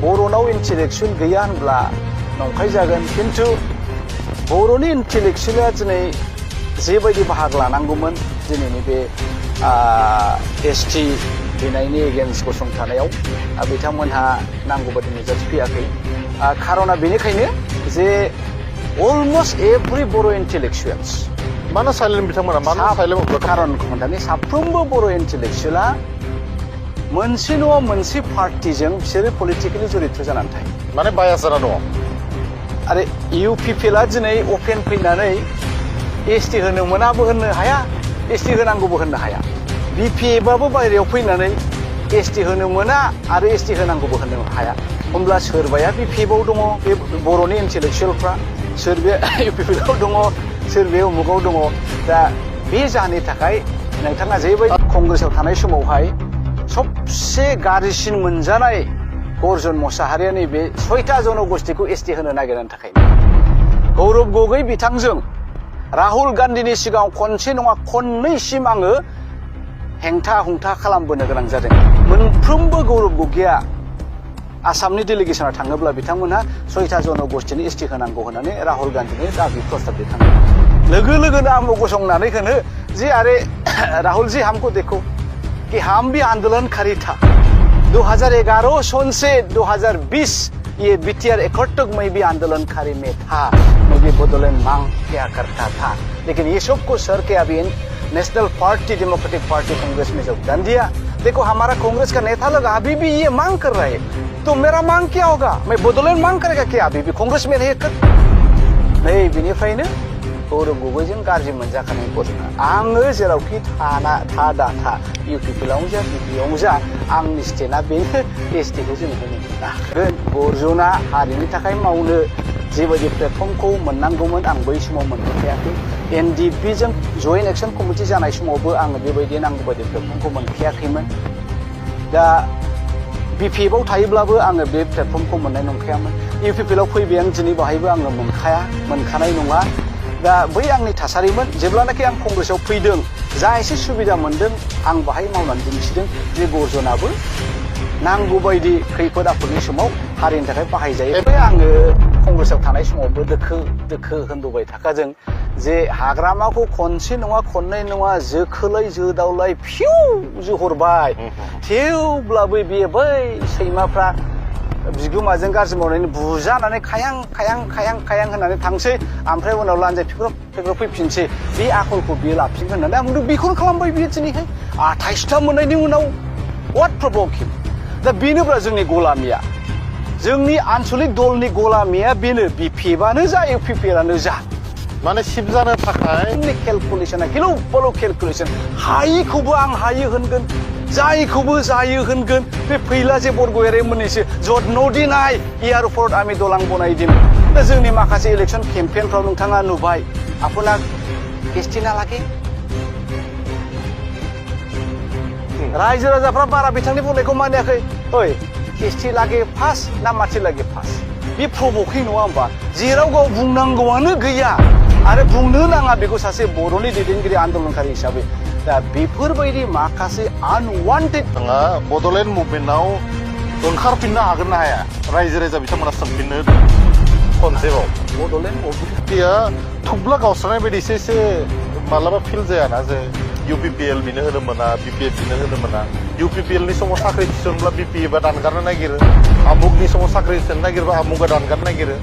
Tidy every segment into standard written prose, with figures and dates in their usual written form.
बर'नाव intellectual गैया होनब्ला नंखाय जागोन खिन्थु बर'नि इन्टेलेक्सुवेला दिनै जेबायदि बाहागो लानांगौमोन दिनैनि बे एसटि बिनायनि एगेन्स्ट गसंथानायाव बिथांमोनहा नांगौ बायदि नुजाथिफैयाखै खारना बेनिखायनो जे अलमस्ट एभ्रि बर' इन्टेलेक्सुवेल्स मानो साइलेन्ट बिथांमोना मानो साइलेन्ट खारनखौ खोन्थानि साफ्रोमबो बर' इन्टेलेक्सुवेला मोनसे नङा मोनसे पार्टिजों बिसोरो पलिटिकेलि जड़ित जानानै थायो माने बायास जाना दङ आरो इउपिपिएलआ दिनै अपेन फैनानै एसटि होनो मोनाबो होननो हाया एसटि होनांगौबो होननो हाया बिपिएफआबो बायरायाव फैनानै एसटि होनो मोना आरो एसटि होनांगौबो होननो हाया होमब्ला सोरबाया बिपिएफआव दङ बे बर'नि इन्टेलेक्सुवेलफ्रा सोरबाया इउपिपिएलआव दङ सोरबाया उमुगाव दङ दा बे जाहोननि थाखाय नोंथाङा जेबायदि कंग्रेसआव थानाय समावहाय सबसे गाज्रिसिन मोनजानाय गर्जन मसाहारिया नैबे 6टा जनगोष्ठीखौ एसटि होनो नागिरनायनि थाखाय गौरब गगৈ बिथांजों राहुल गान्धीनि सिगाङाव खनसे नङा खननैसिम आङो हेंथा हुंथा खालामबोनो गोनां जादों मोनफ्रोमबो गौरब गगैया आसामनि डेलिगेसनाव थाङोब्ला बिथांमोनहा 6टा जनगोष्ठीनि एसटि होनांगौ होननानै राहुल गान्धीनि दाबि प्रस्ताब दैखाङो लोगो लोगोनो आंबो गसंनानै होनो जे अरे राहुल जी हमको देखो कि हम भी आंदोलनकारी था 2011 सन से 2020 ये बीटीआर एकॉर्ड तक मैं भी आंदोलनकारी में था मैं भी बोडोलैंड मांग किया करता था लेकिन ये सबको सर के अभी national party democratic party Congress में योगदान दिया देखो हमारा कांग्रेस का नेता लोग अभी भी ये मांग कर रहे हैं तो मेरा मांग क्या होगा मैं बोडोलैंड मांग करेगा क्या अभी भी कांग्रेस में नहीं कर नहीं बिनिफ्रायनो गौरब गगैजों गाज्रि मोनजाखानाय गजना आङो जेरावखि था इउपिपिएलआवनो जा बिपिएफआवनो जा आंनि स्टेटआ बेनो एसटिखौ जों होनो मोनाखै गर्जना हारिनि थाखाय मावनो जेबायदि प्लेटफर्मखौ मोननांगौमोन आं बै समाव मोनखायाखै एनडिपिजों जयेन्ट एक्शन कमिटि जानाय समावबो आङो बेबायदि नांगौ बायदि प्लेटफर्मखौ मोनखायाखैमोन दा बिपिएफआव थायोब्लाबो आङो बे प्लेटफर्मखौ मोननाय नंखायामोन इउपिपिएलआव फैबाय आं दिनै बाहायबो आङो मोनखानाय नङा दा बै आंनि थासारिमोन जेब्लानाखि आं कंग्रेसआव फैदों जा एसे सुबिदा मोनदों आं बाहाय मावनानै दिन्थिदों जे गर्जनाबो नांगौ बायदि खैफोद आफोदनि समाव हारिनि थाखाय बाहायजायो आङो कंग्रेसआव थानाय समावबो दोखो होनबोबाय थाखादों जे हाग्रामाखौ खनसे नङा खननै नङा जोखोलै जोदावलाय फिउ जोहरबाय थेवब्लाबो बेयो बै सैमाफ्रा बिगोमाजों गाज्रि मावनायनि बुजानानै खायां होननानै थांसै ओमफ्राय उनाव लान्जाय फेग्रब फैफिनसै बे आखलखौ बियो लाफिन होननानै आं बेखौनो खालामबाय बियो दिनैहाय 28टा मोननायनि उनाव व्हाट प्रभोक हिम दा बेनोब्रा जोंनि गलामिया जोंनि आन्चलिक दलनि गलामिया बेनो बिपिएफआनो जा इउपिपिएलआनो जा माने सिबजानो थाखाय केलकुलेसना गिलु बालु केलकुलेसन हायिखौबो आं हायो होनगोन जायखौबो जायो होनगोन बे फैला जे बरगयारि मोननैसो जद नदिनाय एयारपर्ट आमी दलां बनायदिन दा जोंनि माखासे इलेक्शन केम्पेनफ्राव नोंथाङा नुबाय आपना एसटि ना लागे रायजो राजाफ्रा बारा बिथांनि बुंनायखौ मानियाखै ओइ एसटि लागे फार्स्ट ना माथि लागे फार्स्ट बे प्रभोकिं नङा होमबा जेराव गाव बुंनांगौआनो गैया आरो बुंनो नाङा बेखौ सासे बर'नि दैदेनगिरि आन्दोलनकारि हिसाबै दा बेफोरबायदि माखासे आनवान्टेड बड'लेण्ड मुभमेन्टआव ओंखारफिननो हागोन ना हाया रायजो राजा बिथांमोना सोंफिननो कनसेप्टआव बड'लेण्ड मुभमेन्टआ थुब्ला गावस्रानाय बायदिसो एसे मालाबा फिल जायाना जे इउपिपिएल बिनो होनो मोना बिपिएफ बिनो होनो मोना इउपिपिएलनि समाव साख्रि थिसनब्ला बिपिएफआ दानगारनो नागिरो आमुगनि समाव साख्रि थिसननो नागिरबा आमुगा दानगारनो नागिरो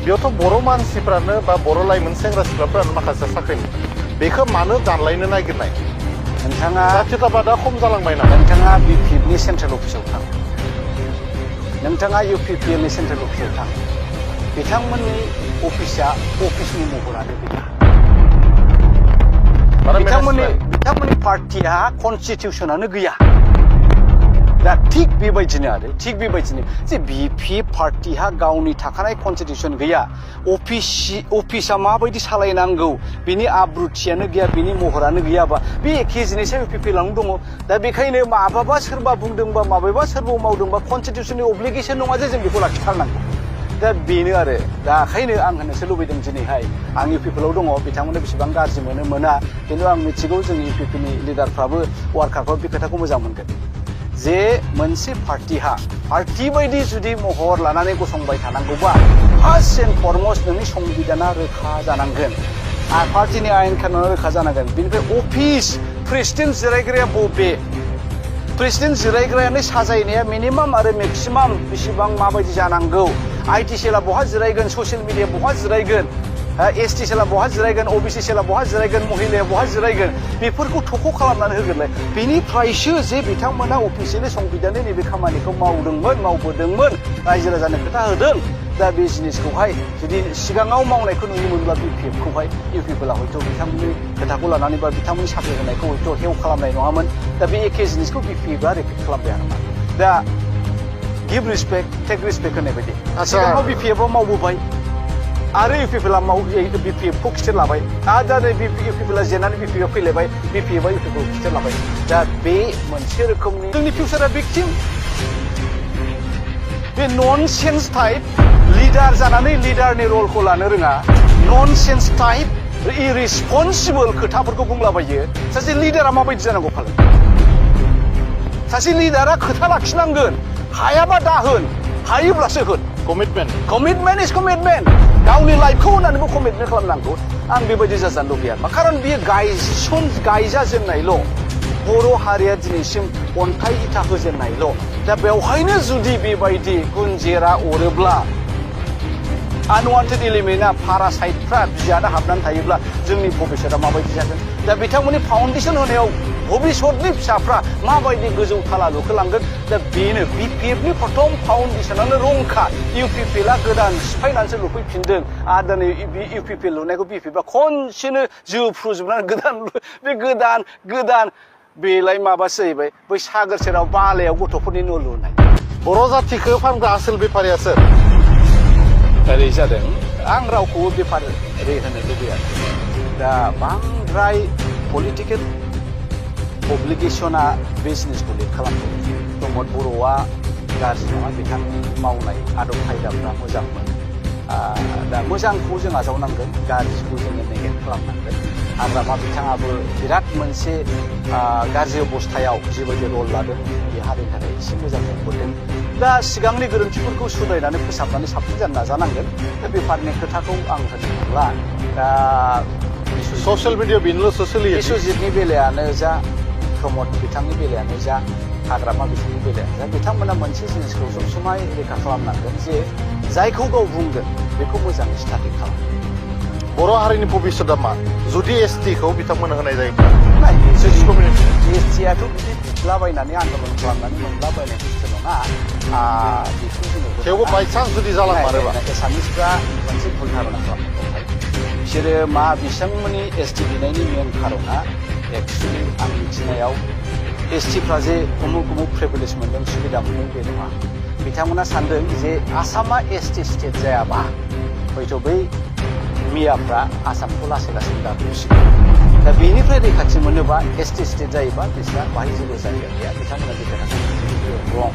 बेयावथ' बर' मानसिफ्रानो बा बर' लाइमोन सेंग्रा सिख्लाफ्रानो माखासे साख्रि बेखौ मानो दानलायनो नागिरनाय नोंथाङा जाथियताबादा खम जालांबाय नामा नोंथाङा बिपिएफनि सेन्ट्रेल अफिसाव थां नोंथाङा इउपिपिएलनि सेन्ट्रेल अफिसाव थां बिथांमोननि अफिसनि महरानो गैया बिथांमोननि पार्टिया कन्स्टिटिउसनानो गैया दा थिग बेबायदिनो जे बिपिएफ पार्टिहा गावनि थाखानाय कन्स्टिटिउसन गैया अफिसा माबायदि सालायनांगौ बिनि आब्रुथियानो गैया बिनि महरानो गैयाबा बे एखे जिनिसा इउपिपिएलआवनो दङ दा बेखायनो माबाबा सोरबा बुंदोंबा माबेबा सोरबा मावदोंबा कन्स्टिटिउसननि अब्लिगेसन नङा जे जों बेखौ लाखिथारनांगौ दा बेनो आरो दा ओंखायनो आं होननोसो लुबैदों दिनैहाय आं इउपिपिएलआव दङ बिथांमोननो बेसेबां गाज्रि मोना खिन्थु आं मिथिगौ जोंनि इउपिपिनि लिडारफ्राबो वार्कारफ्राबो बे खोथाखौ मोजां मोनगोन जे मोनसे पार्टी बायदि जुदि महर लानानै गसंबाय थानांगौबा फार्स्ट एन्ड फरमस्ट नोंनि संबिधाना रोखा जानांगोन आरो पार्टीनि आयेन खानुना रोखा जानांगोन बेनिफ्राय अफिस प्रेसिडेन्ट जिरायग्राया बबे प्रेसिडेन्ट जिरायग्रायानो साजायनाया मिनिमाम आरो मेक्सिमाम बेसेबां माबायदि जानांगौ आईटी सेला बहा जिरायगोन ससियेल मिडिया बहा जिरायगोन एसटी सेला बहा जिरायगोन ओबीसी सेला बहा जिरायगोन महिलाया बहा जिरायगोन बेफोरखौ थख' खालामनानै होगोनलाय बेनिफ्रायसो जे बिथांमोना अफिसियेलि संबिधाननि नैबे खामानिखौ मावबोदोंमोन रायजो राजानो खोथा होदों दा बे जिनिसखौहाय जुदि सिगाङाव मावनायखौ नुयोमोनब्ला बिपिएफखौहाय इउपिपिएलआ हयथ' बिथांमोननि खोथाखौ लानानै बा बिथांमोननि साख्रि होनायखौ हयथ' हेव खालामनाय नङामोन दा बे एखे जिनिसखौ बिपिएफआ रिपिट खालामबाय आरोमा दा गिभ रिसपेक्ट टेक रिसपेक्ट होननाय बायदि सिगाङाव बिपिएफआव मावबोबाय आरो इउपिपिएलआ बिपिएफखौ खिथेर लाबाय आरो दा इउपिपिएलआ जेननानै बिपिएफआव फैलायबाय बिपिएफआ इउपिपिएलखौ खिथेर लाबाय दा बे मोनसे रोखोमनि जोंनि फिउचारा भिक्टिम बे ननसेन्स टाइप लिडार जानानै लिडारनि रलखौ लानो रोङा ननसेन्स टाइप इरेसपन्सिबल खोथाफोरखौ बुंलाबायो सासे लिडारा माबायदि जानांगौ फालाय सासे लिडारा खोथा लाखिनांगोन हायाबा दाहोन हायोब्लासो होन कमिटमेन्ट इज कमिटमेन्ट गावनि लाइफखौ होनानैबो कमिटमेन्ट खालामनांगौ आं बेबायदि जाजानो लुबैया खारन बियो गायजाजेननायल' बर' हारिया दिनैसिम अन्थाइ इथा होजेननायल' दा बेवहायनो जुदि बेबायदि गुनजेरा अरोब्ला आनवान्टेड एलिमेन्टआ पारासाइटफ्रा बिजादा हाबनानै थायोब्ला जोंनि भबिष्यतआ माबायदि जागोन दा बिथांमोननि फाउन्डेसन होनायाव भबिष्यतनि फिसाफ्रा माबायदि गोजौ थाला लुखोलांगोन दा बेनो बिपिएफनि प्रथम फाउन्डेसनानो रंखा इउपिपिएलआ गोदान सिफायनानैसो लुफैफिनदों आरो दिनै इउपिपिएल लुनायखौ बिपिएफआ खनसेनो जोफ्रुजोबनानै गोदान बेलाय माबासो जाहैबाय बै सागोर सेराव बालायाव गथ'फोरनि न' लुनाय बर' जाथिखौ फानग्रा आसोल बेफारिया सोर ओरै जादों आं रावखौबो बेफारि होनो लुबैया दा बांद्राय पलिटिकेल अब्लिगेसना बे जिनिसखौ लिड खालामदों प्रमद बर'आ गाज्रि नङा बिथांनि मावनाय आदब खायदाफ्रा मोजांमोन दा मोजांखौ जों आजावनांगोन गाज्रिखौ जोङो नेगेट खालामनांगोन हाग्रामा बिथाङाबो बिराद मोनसे गाज्रि अबस्थायाव जिबायदि रल लादों बे हारिनि थाखाय एसे मोजां मोनबोदों दा सिगांनि गोरोन्थिफोरखौ सुद्रायनानै फोसाबनानै साबसिन जानो नाजानांगोन दा बेफारनि खोथाखौ आं होनो थांला दा ससियेल मिडिया बेनोल'सो सोलियो बिश्वजितनि बेलायानो जा प्रमद बिथांनि बेलायानो जा हाग्रामा बिथांनि बेलायानो जा बिथांमोना मोनसे जिनिसखौ सबसमाय रैखा खालामनांगोन जे जायखौ गाव बुंगोन बेखौ मोजाङै स्टाडि खालाम बर' हारिनि भबिष्यतआ मा जुदि एसटिखौ बिथांमोननो होनाय जायोब्ला एसटिआथ' बिदि बिलाबायनानै आन्दलन खालामनानै मोनलाबायनाय बुस्थु नङा बेखौ जोङो थेवबो बायसान्स जुदि जालांमारोबा एसामिसफ्रा मोनसे भुल धारना खालामनांगौहाय बिसोरो मा बिथांमोननि एसटि बिनायनि मेन खारना एक्सुवेलि आं मिथिनायाव एसटिफ्रा जे उमुक प्रिभिलेज मोनदों सुबिदा मोनदों बे नङा बिथांमोना सानदों जे आसामा एसटि स्टेट जायाबा हयथ' बै मियाफ्रा आसामखौ लासै दाबुसिगोन दा बेनिफ्राय रैखाथि मोनोबा एसटि स्टेट जायोबा बिसोरहा बाहाय जेबो जायगा गैया बिथांमोना रं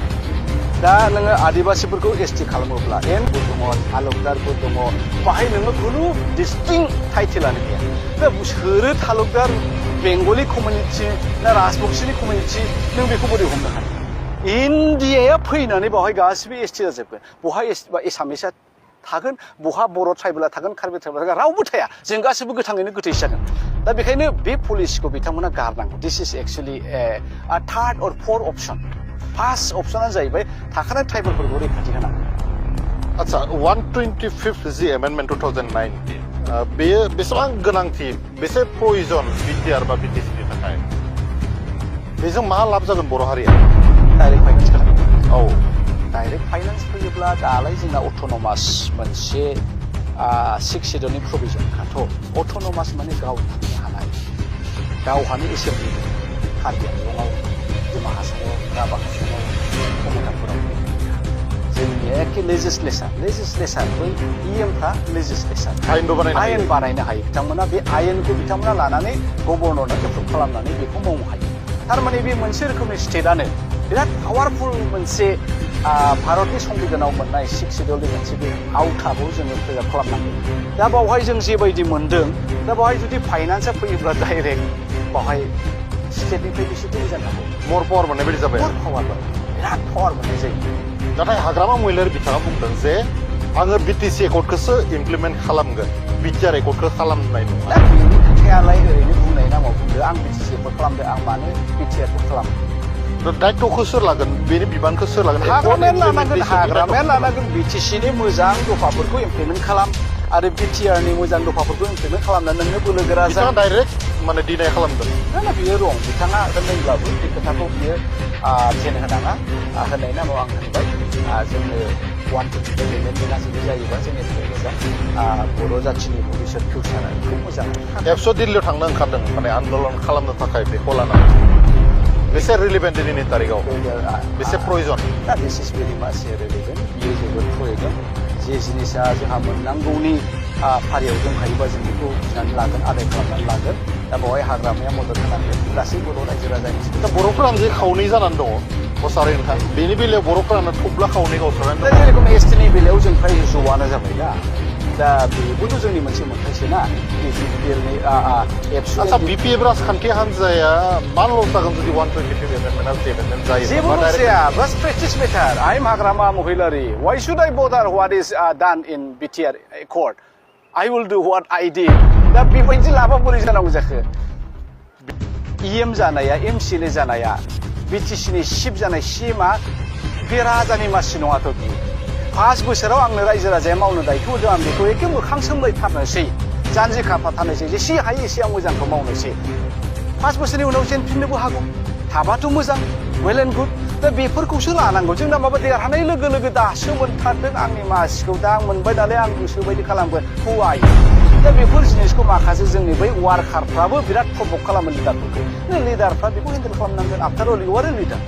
दा नोङो आदिबासिफोरखौ एसटि खालामोब्ला एनबो दङ तालुकदारफोर दङ बाहाय नोङो खुनु डिस्टिंक्ट टाइटेलानो गैया दा सोरो तालुकदार बेंगलि कमिउनिटि ना राजबंशीनि कमिउनिटि नों बेखौ बोरै हमनो हायो इन्डियाया फैनानै बावहाय गासिबो एसटि जाजोबगोन बहा एसामिसआ थागोन बहा बर' ट्राइबेला थागोन कार्बि ट्राइबेला थागोन रावबो थाया जों गासिबो गोथाङैनो गोथैसो जागोन दा बेखायनो बे पलिसिखौ बिथांमोना गारनांगौ दिस इज एक्सुवेलि थार्ड अर फोर्थ अपसन फार्स्ट अपसना जाहैबाय थाखानाय ट्राइबेलफोरखौ रैखाथि होनांगौ आচ্ছা 125th जि एमेन्डमेन्ट 2019 बेयो बेसेबां गोनांथि बेसे प्रयोजन बिटिआर बा बिटिसिनि थाखाय बेजों मा लाब जागोन बर' हारिया डाइरेक्ट फाइनेन्स खालामो औ डाइरेक्ट फाइनेन्स फैयोब्ला दालाय जोंना अट'नमास मोनसे 6 शेड्युलनि प्रभिजनखाथ' अट'नमास माने गाव खुंनो हानाय गावहानो एसेम्बलि कार्बि आंलंआव डिमा हासाराव राभा हासाराव कमलकापुराव जोंनि एखे लेजिस्लेसार बै इएमफ्रा लेजिस्लेसार आयेन बानायनो हायो बिथांमोना बे आयेनखौ बिथांमोना लानानै गभर्नरनो एप्रुभ खालामनानै बेखौ मावनो हायो थारमाने बे मोनसे रोखोमनि स्टेटआनो बिराद पावारफुल मोनसे भारतनि संबिधानाव मोननाय 6 शेड्युलनि मोनसे बे आवथाखौ जोङो प्रिजार्भ खालामनांगौ दा बावहाय जों जेबायदि मोनदों दा बावहाय जुदि फाइनान्सआ फैयोब्ला डाइरेक्ट बावहाय स्टेटनिफ्राय बिसोरबो जानो हागौ मर पावार मोननाय बायदि जाबाय बहुत पावार बिराद पावार मोननाय जायो नाथाय हाग्रामा महिलारि बिथाङा बुंदों जे आङो बिटिसि एकर्डखौसो इमप्लिमेन्ट खालामगोन बिटिआर एकर्डखौ खालामनाय नङा दा बेनि खोथायालाय ओरैनो बुंनाय नामाव बुंदो आं बिटिसि एकर्ड खालामदो आं मानो बिटिआरखौ खालामो दायित्वखौ सोर लागोन बेनि बिबानखौ सोर लागोन हाग्रामाया लानांगोन बिटिसिनि मोजां दफाफोरखौ इमप्लिमेन्ट खालाम आरो बिटिआरनि मोजां दफाफोरखौ इमप्लिमेन्ट खालामनानै नोंनो बोलो गोरा जा बिथाङा डाइरेक्ट माने डिनाय खालामदों ना बियो रं बिथाङा होनदोंब्लाबो बे खोथाखौ बियो जेन होनाङा होननाय नामाव आं होनबाय जोंनो 120 पेमेन्टनि गासैबो जायोबा जोंनि थाखाय मोजां बर' जाथिनि भबिष्यत फिउचारखौ मोजां एबस' दिल्लीयाव थांनो ओंखारदों माने आन्दलन खालामनो थाखाय बेखौ लानानै बेसे रिलिभेन्ट दिनैनि तारिखाव बेसे प्रयजन दा दिस इज भेरि माच रिलिभेन्ट बियो जोबोद प्रयजन जे जिनिसा जोंहा मोननांगौनि फारियाव दंखायोबा जों बेखौ फिनानै लागोन आदाय खालामनानै लागोन दा बेवहाय हाग्रामाया मदद होनांगोन गासै बर' रायजो राजानि दा बर'फोरानो जे खावनै जानानै दङ बसारि नोंथां बेनि बेलायाव बर'फोरानो थब्ला खावनै गावस्रानानै दा जेरेखम एसटिनि बेलायाव जों फ्राय ज'आनो जाबाय दा बेबोथ' जोंनि मोनसे मोनथायसो ना बिपिएलनि एबसु आच्छा बिपिएफ राजखान्थि हान्जाया मा लस जागोन जुदि 125 एमेन्डमेन्टआ डेभेलपमेन्ट जायो जेबो लस जाया बास practice matter I am Hagrama Mohilary why should I bother what is done in BTR accord I will do what I did. दा बेबायदि लाबा बोरै जानांगौ जाखो इएम जानाया एमसिएलए जानाया बिटिसिनि चिफ जानाय सिएमआ बे राजानि मासि नङाथ' बियो 5 बोसोराव आंनो रायजो राजाया मावनो दायथ' होदों आं बेखौ एखे मोखां सोमलायथारनोसै जानजि खाफाथारनोसै जेसे हायो एसे आं मोजांखौ मावनोसै 5 बोसोरनि उनाव जेनफिननोबो हागौ थाबाथ' मोजां वेल एन्ड गुड दा बेफोरखौसो लानांगौ जोंना माबा देरहानाय लोगो लोगो दासो मोनथारदों आंनि मासिखौ दा आं मोनबाय नालाय आं गोसोबायदि खालामगोन हुआइ दा बेफोर जिनिसखौ माखासे जोंनि बै वार्कारफ्राबो बिराद प्रभक खालामो लिडारफोरखौ लिडारफ्रा बेखौ हेन्डेल खालामनांगोन after all U R A leader